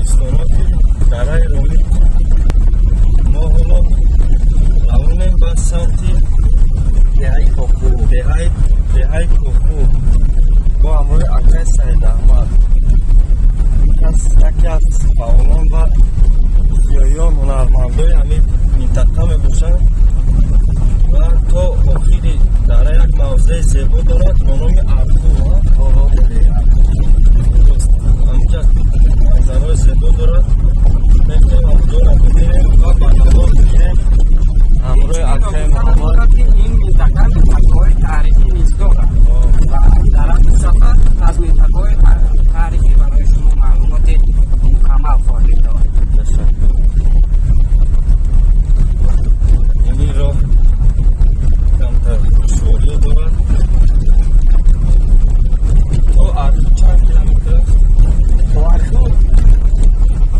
Кӯҳистоноти дараи Ромит. Мо ҳоло равонем ба самти деҳаи Коку. Деҳаи Коку бо ҳамроҳи акаи Саидаҳмад. Ин кас яке аз фаъолон ва зиёиён, ҳунармандои ҳамин минтақа мебошанд ва то охири дара як мавзеи зебо дорад бо номи Арху. Ҳаминҷа манзараҳои зебо дорад. Мехоҳем ҳамҷоро бибинем ва ба навор бигирем ҳамроҳи акаи Муҳаммад. Ин минтақа минтақаҳои таърихӣ низ дорад ва дар рафти сафар аз минтақаҳои таърихӣ барои шумо маълумоти мукаммал хоҳем дод. Ташаккур. Ини роҳ камтар душворӣ дорад. То Арху чанд километр аст? То Арху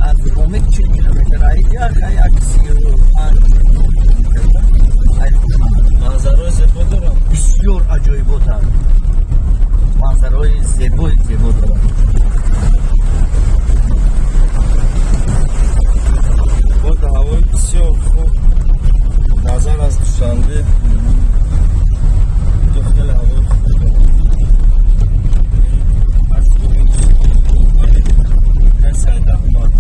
аз Ромит 40 километр, як 35. Манзараҳои зебо дорад. Бисёр аҷоиботанд, манзараҳои зебои зебо дорад. Боз ҳавои бисёр хуб, назар аз Душанбе инҷо хеле ҳавои хуб дорад. Аз акаи Саидаҳмад,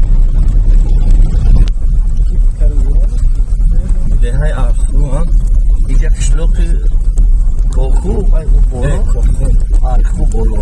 деҳаи Арху. Инҷа қишлоқи Коку ва боло. Коку. Арху боло.